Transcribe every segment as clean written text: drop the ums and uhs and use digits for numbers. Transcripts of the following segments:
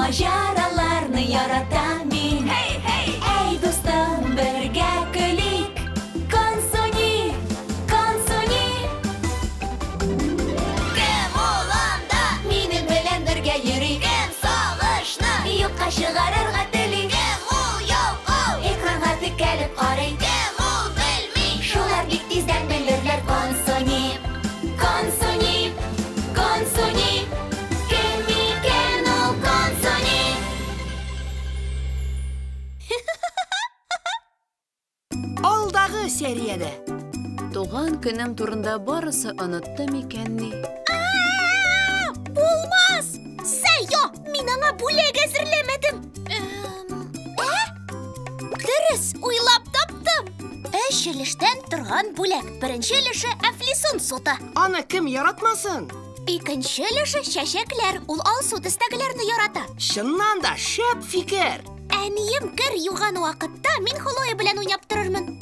Маҗараларны яратам мин. Hey, hey! Әй, дустым, бергә көлик. Консуни, Консуни. Кем ул анда? Минем белән бергә йөри. Кем сагышны юкка чыгарырга тели? Кем ул ялкау? Экранга текәлеп карый. Кем ул белми? Шулар бик тиздән белерләр. Консуни, Консуни, Консуни. Кем икән ул Консуни? Алдагы сериядә. Туган көнем турында барысы онытты микәнни? Булмас! Сәйо, мин аңа бүләк әзерләмәдем. Ә? Дөрес, уйлап таптым. Өч өлештән торган бүләк. Беренче өлеше әфлисун суты. Аны кем яратмасын? Икенче өлеше чәчәкләр. Ул алсу төстәгеләрне ярата. Чыннан да шәп фикер. Әнием кер юган вакытта мин Хлоя белән уйнап торырмын.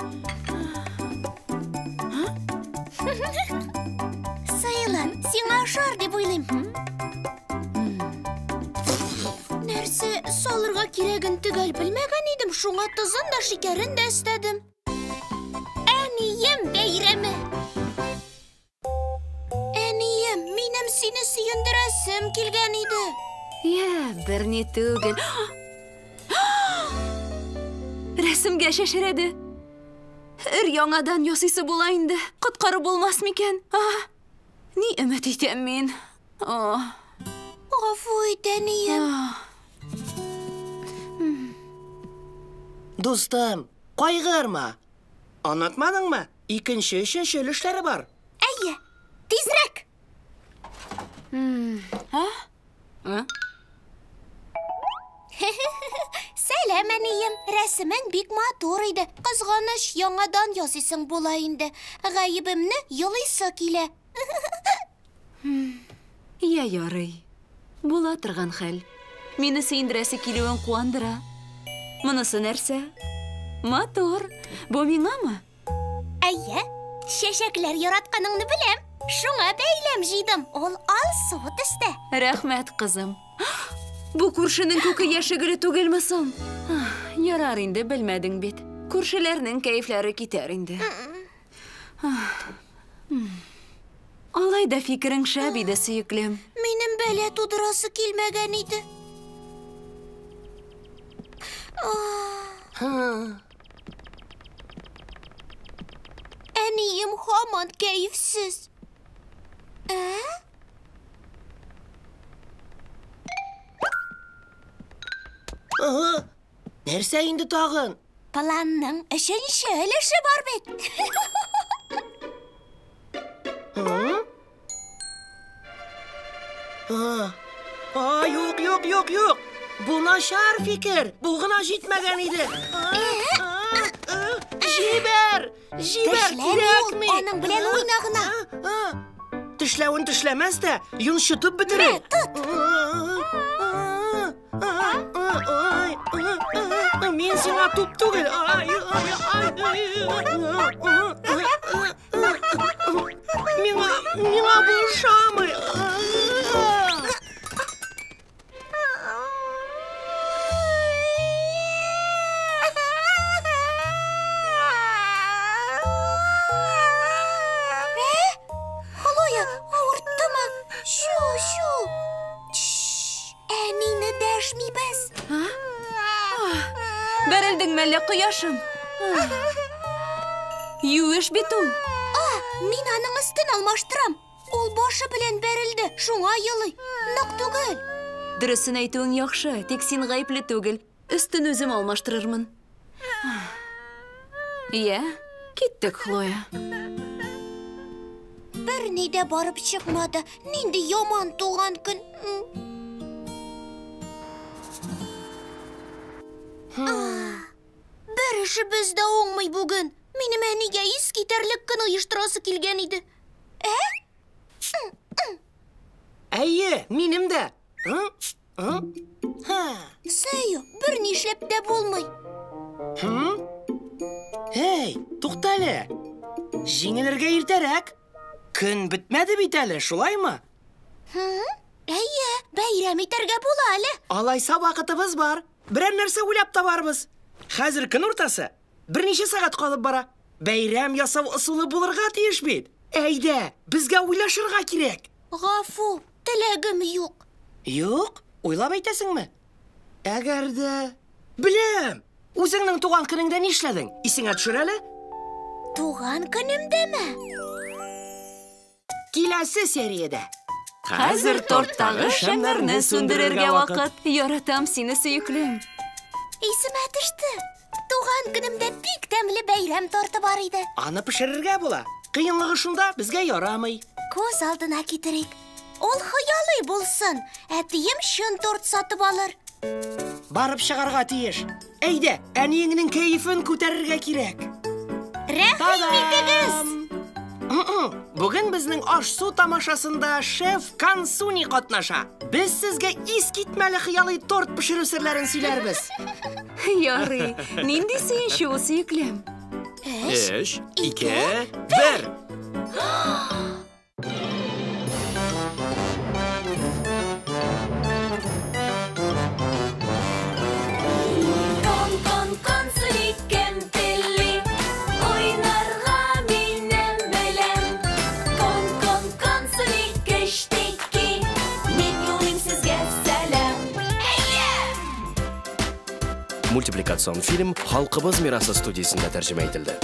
Сыйлан, сиңа ошар дип уйлыйм. Нәрсә салырга кирәген төгәл белмәгән идем, шуңа тозын да, шикәрен дә өстәдем. Әнием бәйрәме. Әнием, минем сине сөендерәсем килгән иде. Я, берни түгел. Рәсемгә шәшерәде. Өр яңадан ясыйсы була инде. Коткарып булмас микән? Ни өмет итәм мин? Гафу ит, әнием. Дустым, кайгырма. Онытмадыңмы? Икенче, өченче өлешләре бар. Әйе, тизрәк. Сәлам, әнием. Рәсемең бик матур иде. Кызганыч, яңадан ясыйсың була инде. Гаебемне елыйсы килә. Я ярый. Була торган хәл. Мине сөендерәсе килүең куандыра. Монысы нәрсә? Матур. Бу миңамы? Әйе, чәчәкләр яратканыңны беләм. Шуңа бәйләм җыйдым. Ул алсу төстә. Рәхмәт, кызым. Бу күршенең күке яше гөле түгелме соң? Ярар инде, белмәдең бит. Күршеләрнең кәефләре китәр инде. Алай да фикерең шәп иде, сөеклем. Минем бәла тудырасы килмәгән иде. Әнием һаман кәефсез. Ә? Нәрсә инде тагын? Планның өченче өлеше бар бит. Юк, юк, юк, юк. Бу начар фикер. Бу гына җитмәгән иде. Җибәр! Җибәр, кирәкми! Аның белән уйна гына. Тешләвен тешләмәс тә, йончытып бетерер. Тот! Мин сиңа туп түгел. Миңа бу ошамый. Хлоя, авырттымы? Шу, шу. Әнине дәшмибез. Бәрелдеңме әллә, кояшым? Юеш бит ул. Мин аның өстен алмаштырам. Ул башы белән бәрелде, шуңа елый. Нык түгел. Дөресен әйтүең яхшы, тик син гаепле түгел. Өстен үзем алмаштырырмын. Я, киттек, Хлоя. Берни дә барып чыкмады. Нинди яман туган көн. Бер эшебез дә уңмый бүген. Минем әнигә искитәрлек көн оештырасы килгән иде. Ә? Әйе, минем дә. Сәйо, бер нишләп тә булмый. Эй, тукта әле. Җиңелергә иртәрәк. Көн бетмәде бит әле, шулаймы? Әйе, бәйрәм итәргә була әле. Алайса вакытыбыз бар. Берәр нәрсә уйлап табарбыз. Хәзер көн уртасы. Берничә сәгать калып бара. Бәйрәм ясау ысулы булырга тиеш бит. Әйдә, безгә уйлашырга кирәк. Гафу, теләгем юк. Юк? Уйлап әйтәсеңме? Әгәр дә... Беләм! Үзеңнең туган көнеңдә нишләдең? Исеңә төшер әле? Туган көнемдәме? Киләсе сериядә. Хәзер торттагы шәмнәрне сүндерергә вакыт. Яратам сине, сөеклем. Исемә төште. Туган көнемдә бик тәмле бәйрәм торты бар иде. Аны пешерергә була. Кыенлыгы шунда, безгә ярамый. Күз алдына китерик. Ул хыялый булсын. Әтием чын торт сатып алыр. Барып чыгарга тиеш. Әйдә, әниеңнең кәефен күтәрергә кирәк. Рәхим итегез! Бүген безнең аш-су тамашасында шеф Кансуни катнаша. Без сезгә искитмәле хыялый торт пешерү серләрен сөйләрбез. Ярый, нинди сөенче ул, сөеклем? 3, 2, 1. Кон, кон, консуни, кем тели? Уйнарга минем белән. Кон, кон, консуни, кечтеки. Мин юлыйм сезгә сәлам. Әйе! Мультипликацион фильм Халкыбыз мирасы студиясендә тәрҗемә ителде.